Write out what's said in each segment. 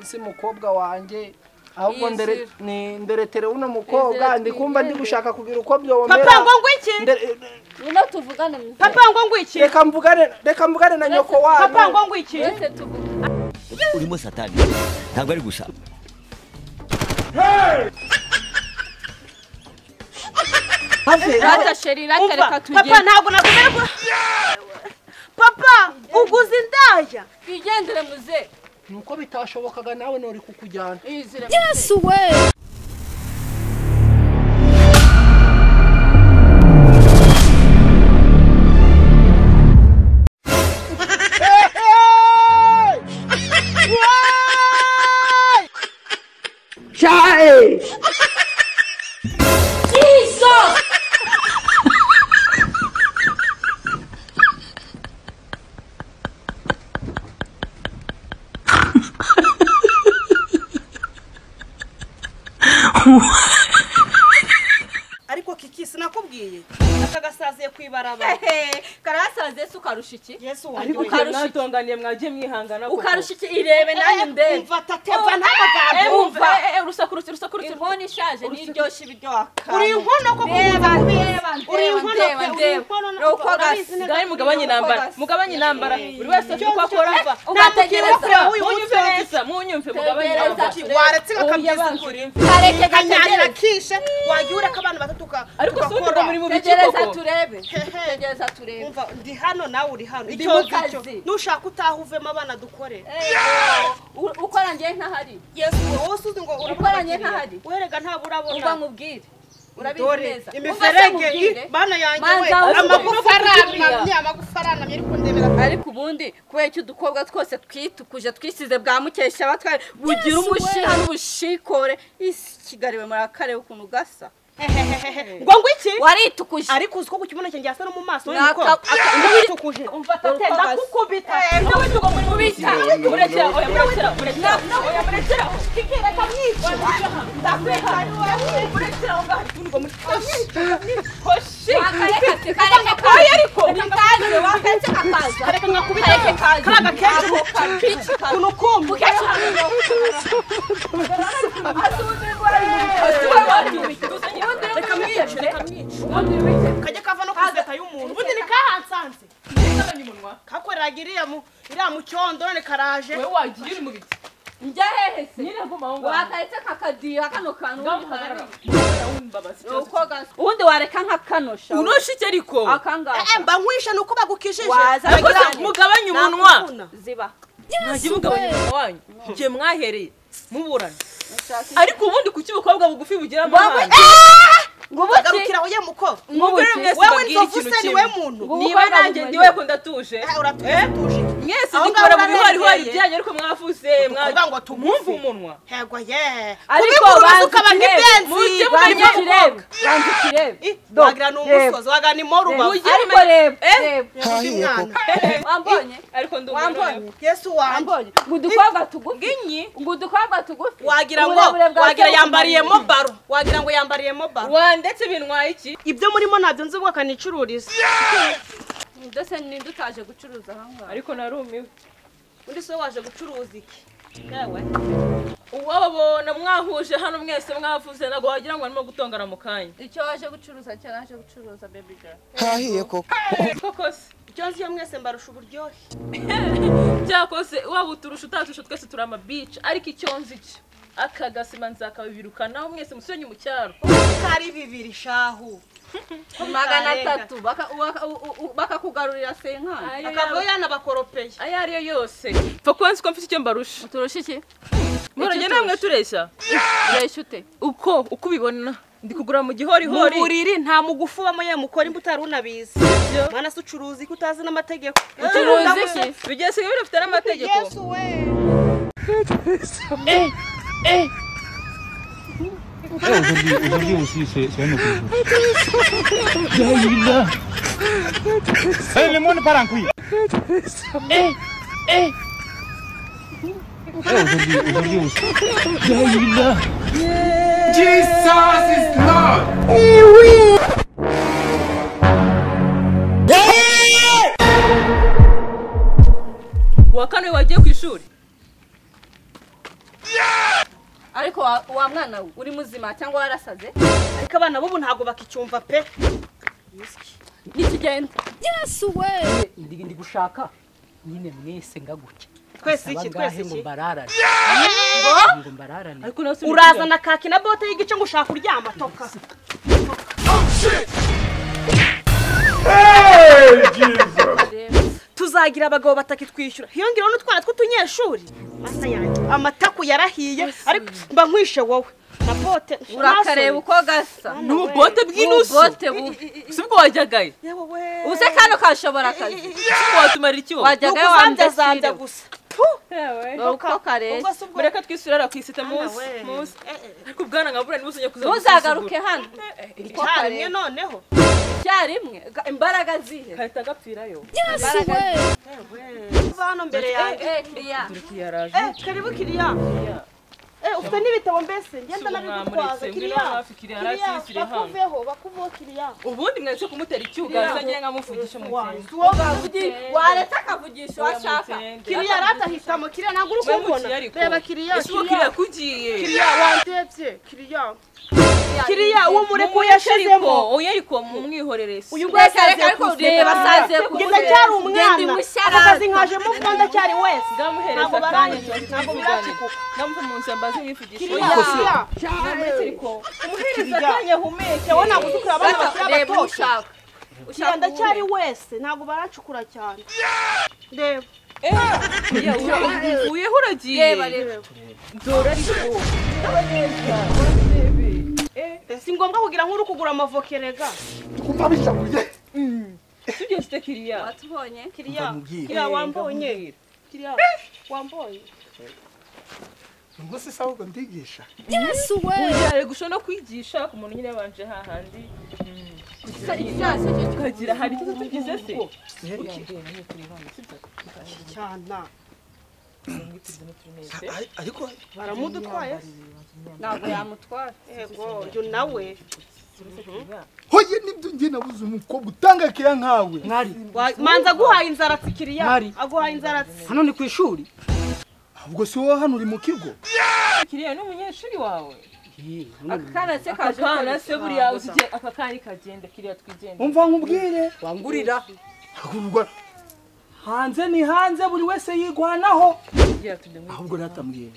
Si mukobwa wanjye ahubwo ndere ni nderetere uno mukobwa ndi kumva ndi gushaka kugira uko byomera. Papa ngo ngwiki? Ngwino tuvugane mzee. Papa ngo ngwiki? Reka mvugane na nyoko wanyu. Papa ngo ngwiki? Wese tuvugane. Urimo satani. Ntabwo ari gusa. Hey! Rata sheri rata reka tugende. Papa ntabwo nakomera ko. Papa uguze indaya. Twigendere muze. Nuko bitashobokaga nawe nori kukujyana. Yes we. Chai! Jesus! Ariko kiki sinakubwiye akagasaziye kwibaraba. Karasaze se ukarusha iki? Yesu wanjye ukarusha mwagiye mwihangana koko. Ukarusha iki? Irebe nanjye ndebe. Umva tateva n'amagambo. Umva urusaku urusaku inkono ishaje niryoshye ibiryo wakana. Uri inkono koko uri inkono uri inkono ngahe mugabanye intambara mugabanye intambara buri wese afite uko akora. Ugategereza munyumve neza munyumve mugabanye intambara waretse akabyiza ukuri kareke kanyarira kishe wagiye ureka abantu batatu ariko si undi muri mu biki koko. Tegereza turebe. Tegereza turebe. Umva ndi hano nawe uri hano. Icyo cyo nushaka utaha uvemo abana dukore. Ukora ngiye ntahari. Yesu wowe usuze ngo ukora ngiye ntahari. Werega ntabwo urabona. Umva nkubwire. Urabizi neza. Imiferege bana yanjye we amagufa aranamye amagufa aranamye ariko ndemera. Ariko ubundi kubera icyo udukobwa twose twitukuje twisize bwa mukesha batware bugira umushiha n'ubushikore isi Kigali we murakare ukuntu gasa. Ngo ngwiki? Waritukuje. Ariko uziko kukibona cyanjye asa no mu maso niko. Nditukuje. Umva tate ndakukubita. Nawe tugo muri mubita. Murekera oya murekera murekera. Oya murekera. Kikira kamwica. Ndakwica. Murekera onga ngo muri. Hoshi. Akareka kareka. Oya ariko. Nikaze wakanze kakaza. Kareka ngakubita. Karaga kenshi. Kunukumbu. Reka mwice. Kajya kava no kuzeta y'umuntu. Ubundi ni kahansanze. Kakoreraga iriya mu cyondo none karaje. Wewe wagiye uri mu biti. Njya hehe se? Nyine guma aho ngaho. Wakaretse kakadiha kano kantu ubundi ubundi wareka nka kanosha. Unosha iki ariko? Akangaka. Mba nkwisha nuko bagukijije. Mugabanye umunwa. Ziba. Mwagiye mugabanye umunwa wanyu. Igihe mwahereye muburana. Ariko ubundi kuki ubukobwa bugufi bugira amahane? Garukira oye muko. Wewe nzovu se niwe muntu. Niba nanjye ndiwe ko ndatuje. Uratuje. Mwese dukora mu bihori byanyu ariko mwavuze mwavuga ngo tumwumve umunwa. Hego ye. Ariko ukaba nk'ibenzi. Banze kirebe. Wagira ni umusozi wagira ni moruba. Ariko reba. Wambonye? Ariko ndumva. Yesu wambonye. Ngudukobwa tugufi. Nginyi. Ngudukobwa tugufi. Wagira ngo wagira yambariyemo baro. Wagira ngo yambariyemo baro. Wandetse bintwaye iki? Ibyo murimo nabyo nzi ubwo kanicururiza. Ndetse ninde utaje gucuruza aha ngaha? Ariko narumiwe. Undi se waje gucuruza iki? Yewe. Uwababona mwahuje hano mwese mwavuze nago wagira ngo arimo gutongana mu kanya. Icyo waje gucuruza cyo naje gucuruza baby girl. Hahiye koko. Koko se. Icyo nzi yo mwese mbarusha uburyohe. Byakose waba uturusha utaturusha twese turi ama beach ariko icyo nzi cyo akagasima nzakabibirukana mwese musenye mu cyaro. Kari bibiri shahu. 300 bakakugarurira senkana akava yanabakoropeye ayo ariyo yose pfa kuba nzi ko mfite icyo mbarusha. Uturusha iki? Muranye namwe tureshya. Ureshya ute? Uko ubibona ndi kugura mu gihorihori. Mu buriri nta mugufu ubamo ye mukora imbuto utari unabizi. Mwana se ucuruza iki utazi n'amategeko? Ucuruza iki? Bigeze bifite n'amategeko. Yesu we. Aujourd'hui aussi, c'est un autre jour. Le monde part en couille. Aujourd'hui aussi. Jesus is Lord. Oui. Wa kane wagiye ku ishuri. Ariko wa mwana uri muzima cyangwa warasaze? Ariko abana bubu ntago bakicyumva pe. Nikigenda. Yesu we. Ndi gushaka nyine mwese ngaguke. Twese iki twese ngo iki. mbararane. Ngo mbararane. Ariko nawe Urazana kaki na bote y'igice ngo ushaka kuryama toka. Hey, Jesus. Tuzagira abagabo batakitwishyura. Hiyongeraho n'utwana tw'utunyeshuri. Masa yanjye amataku yarahiye ariko mba nkwishe wowe. Na bote Urakareba uko gasa. Ni ubote bw'inusu. Ubote bubi. Si bwo wajyagayo. Yewe we. Ubuse kano kashobora akazi. Si bwo watumara iki wowe? Wajyagayo Wajyagayo gusa. Uko kareshya. Mureka twisubirara ku isita munsi munsi. Ariko ubwana nkabura ntibuzongere kuza. Ntuzagaruke hano. Icyarimwe noneho. Icyarimwe imbaraga zihe? Kahita gapfirayo. Yesu we. Hano mbere yanjye. Kiriya. Karibu kiriya. Ufite n'ibitabo mbese ngenda nabigutwaza kiriya. Bakuveho bakuveho kiriya. Ubundi mwese kumutera icyuga ngiye nkamuvugisha mutende. Waretse akavugisha washaka. Kiriya ratahitamo kiriya ntabwo uri kumbona. Reba kiriya. Ese uwo kiriya kugiye. Kiriya wandebye kiriya. Kiriya uwo mureko yashizemo. Oya ariko mumwihorere. Uyu nguyu Reka reka ariko reba asaze ku. Ndacyari umwana. Akazi nkajemo vuba ndacyari wese. Ngamuhereza akanya ntabwo biracikuka. Ngamuve mu nzu mbaze nyivugisha. Kiriya. Umuhereza akanya ahumeke. Wowe ntabwo uzi kureba abana bakiri Reba bato. ushaka. Kiriya ndacyari wese ntabwo baracukura cyane. Reba. Uyeho uragiye. Reba reba. Dore ariko. Si ngombwa kugira nk'uri kugura amavokerega. Kumva bishakuye. Tugeze kiriya. Watubonye? Kiriya. Kiriya wambonye. Kiriya wambonye. Ngo se sawa ndigisha. Yesu we. Ujya gusho no kwigisha ku muntu nyine yabanje hahandi. Tukagira hari icyo tugize se. Cyana. Ariko baramudutwaye. Ntabwo yamutwara. Yego, uyu nawe. Hoye nibyo ngiye nabuze umukobwa utanga kiriya nkawe. Mwari. Manza aguhaye inzaratsi kiriya. Aguhaye inzaratsi. Hano ni ku ishuri. Ubwo si wowe hano uri mu kigo. Kiriya ni umunyeshuri wawe. Akana se kaje Akana se buriya uzige aka kari kagenda kiriya twigenda. Umva nkubwire. Wangurira. Hanze ni hanze buri wese yigwanaho. Ahubwo natambwiye.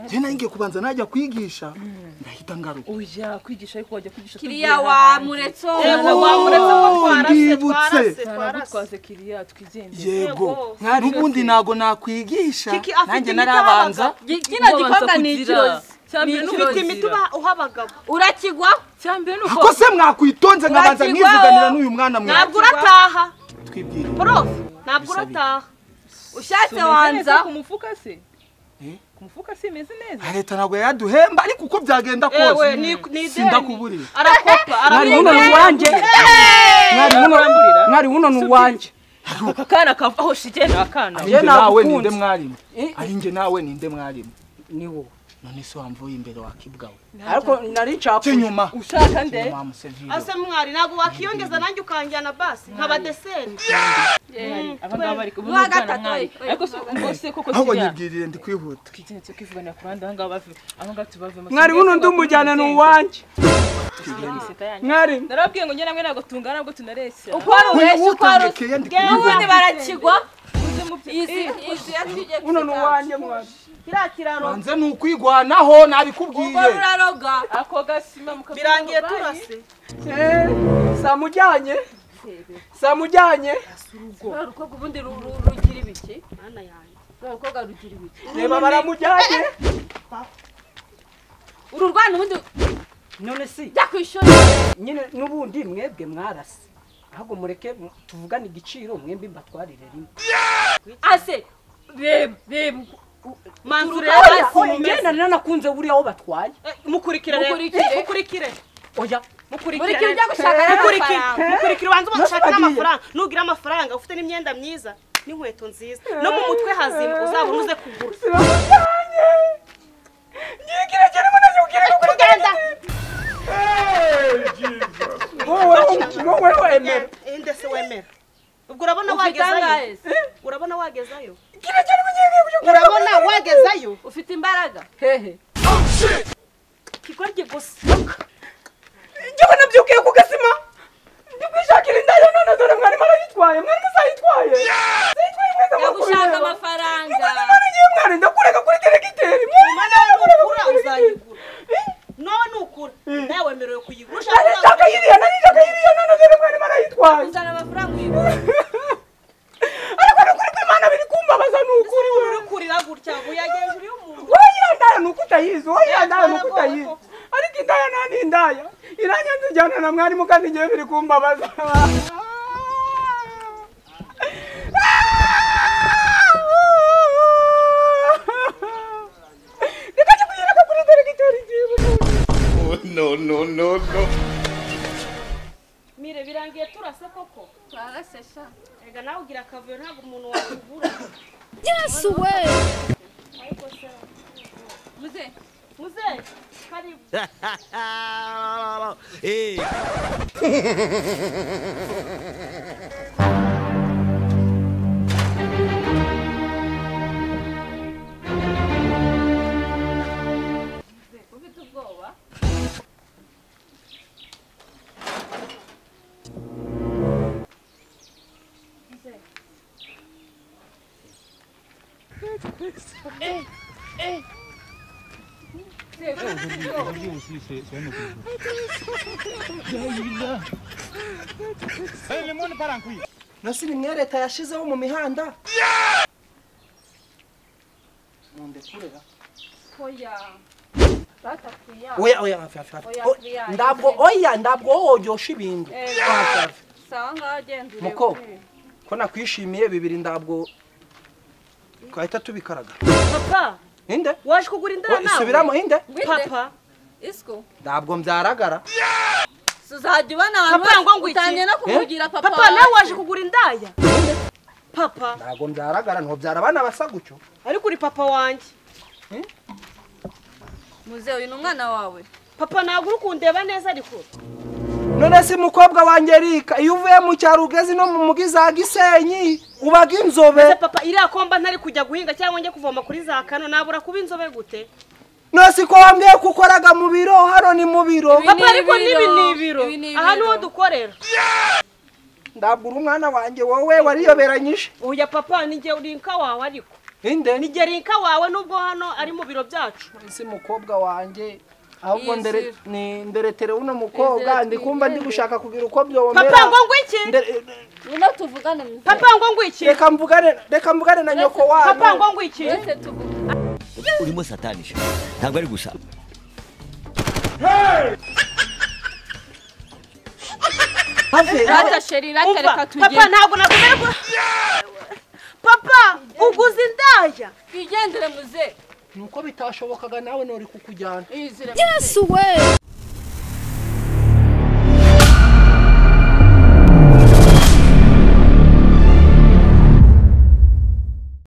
Je nangiye kubanza najya kwigisha ndahita ngaruka. Oya kwigisha ariko wajya kwigisha Kiriya wa muretso. Yego wa muretso ko twarase twarase kiriya twigende. Yego. N'ubundi nago nakwigisha nanjye narabanza. Kino gikobwa ni ikirozi. Ufite imituba uha abagabo. Urakigwa? Cyambere nuko. Ko se mwakwitonze nkabanza nkivuganira n'uyu mwana mwe. Ntabwo urataha. Twibwire. Prof, ntabwo urataha. Ushatse wanza ku mufuka se? Ku mufuka se imeze neza. Leta ntabwo yaduhemba ariko uko byagenda kose. Sindakuburira. Arakopa, Mwari muno ni uwanjye. Mwari muno ni uwanjye. Aka kana kavaho shigenda akana. Ari nawe ninde mwarimu? Ari nge nawe ninde mwarimu? Ni wowe. None se wamvuye imbere wakibwawe. Ariko nari nshaka inyuma. Ushaka nde? Ase mwari ntabwo wakiyongeza nanjye ukanjyana basi nkaba deseri. Abangaba bari kubona mwari. Ariko se koko Ahubwo nyibwirire ndi kwihuta. Twigende kwivugana ku bandi abangaba bave. Abangaba tubavemo. Mwari buno ndumujyana ni uwanjye. Mwari narabwiye ngo njye namwe ntabwo tungana ntabwo tunareshya. Uko ureshya uko ubundi barakigwa. Izi izi uno ni uwanjye mwari. Kiriya kiraro Banze ni ukwigwanaho nabikubwiye. Ubwo ruraroga. Ako gasima birangiye turase. Samujyanye. Samujyanye. Ruriya rukobwa ubundi rugira ibiki? Mana yanjye. Ruriya rukobwa rugira ibiki? Reba baramujyanye. Uru rwana ubundi None si jya ku ishuri. nyine nubundi mwebwe mwarase. Ahubwo mureke tuvugane igiciro mwembi mbatwarire rimwe. Ase reba reba Manzure Njye nari nakunze buriya aho batwaye. Mukurikire rero. Mukurikire. Oya. Mukurikire. Mukurikire ujya gushaka Mukurikire. n'amafaranga. Mukurikire ubanze ushake n'amafaranga. Nugira amafaranga ufite n'imyenda myiza n'inkweto nziza no mu mutwe hazima uzabona uze kugura. Nyigire cyane munaje kugira ngo Tugenda. Wowe wemera. Inde se wemera. Ubwo urabona Ufite wagezayo. angahe se? Urabona wagezayo. Gira cyane mugiye Urabona wagezayo. Ufite imbaraga? Hehe. Kigoryi gusa. Njyewe nabyukiye ku gasima. Ndi kwishakira indaya none dore mwarimu arayitwaye. Mwarimu sayitwaye. Sayitwaye mwese Yagushaka amafaranga. Mwana ndakureka kuri teregiteri. Mwana nukura uzayigura. No nukura. Nawe wemerewe kuyigura. Nashaka iriya, nashaka iriya none dore mwarimu arayitwaye. Uzana amafaranga uyigura. Ariko nukuri kw'Imana biri kumbabaza nukuri we. Uri kurira gutya ngo uyageje uri umuntu. Wowe iriya ndaya nuko utayizi, wowe iriya ndaya nuko utayizi. Ariko indaya nta n'indaya. Iranyanze ijyana na mwarimu kandi njyewe biri kumbabaza. Reka njye kuyereka kuri teregiteri njyewe. No, no, no, no. Mire birangiye turase koko. Twarase sha. Ega nawe ugira akavuyo ntabwo umuntu wakubura. Yesu we! Muze. Muze. Karibu. Eh. Ufite ubwoba? Aujourd'hui aussi, c'est un autre jour. Le monde part en couille. Nasi ni mwe leta yashizeho mu mihanda. Mundekurera. Oya. Batakwiya. Oya oya hafi hafi hafi. Oya, oya. Ndabwo oya ndabwo woryosha ibintu. Hafi hafi. Sawa ngaho genda urebe. Muko ko nakwishimiye bibiri ndabwo twahita tubikaraga. Papa. Inde? Waje kugura indaya nawe? Isubiramo inde? Papa. Isco. Ndabwo mbyaragara. Suzajya ubona abantu Papa ngo ngwiki. utangiye no kumugira papa. Papa nawe waje kugura indaya? Papa. Ntabwo mbyaragara ntubyara abana basa gutyo. Ariko uri papa wanjye. Muze uyu ni umwana wawe. Papa ntabwo uri kundeba neza ariko. None si mukobwa wanjye Rika iyo uvuye mu cyaro ugeze no mu mugi za Gisenyi ubaga inzobe. Ese papa iriya komba ntari kujya guhinga cyangwa njye kuvoma kuri za kano nabura kuba inzobe gute? None si ko wambwiye ko ukoraga mu biro hano ni mu biro. Papa ariko nibi ni ibiro. Aha niho dukorera. Ndabwo uri umwana wanjye wowe wariyoberanyije. Oya papa ni njye uri inka wawe ariko. Inde? Ni njye rinka wawe nubwo hano ari mu biro byacu. Si mukobwa wanjye ahubwo ndere ni nderetere uno mukobwa ndi kumva ndi gushaka kugira uko byomera. Papa ngo ngwiki? Ngwino tuvugane muze. Papa ngo ngwiki? Reka mvugane na nyoko wanyu. Papa ngo ngwiki? Wese tuvugane. Urimo satanisha. Ntabwo ari gusa. Rata sheri rata reka tugende. Papa ntabwo nakumerwa. Papa uguze indaya. Twigendere muze. Nuko bitashobokaga nawe nori kukujyana. Yesu we!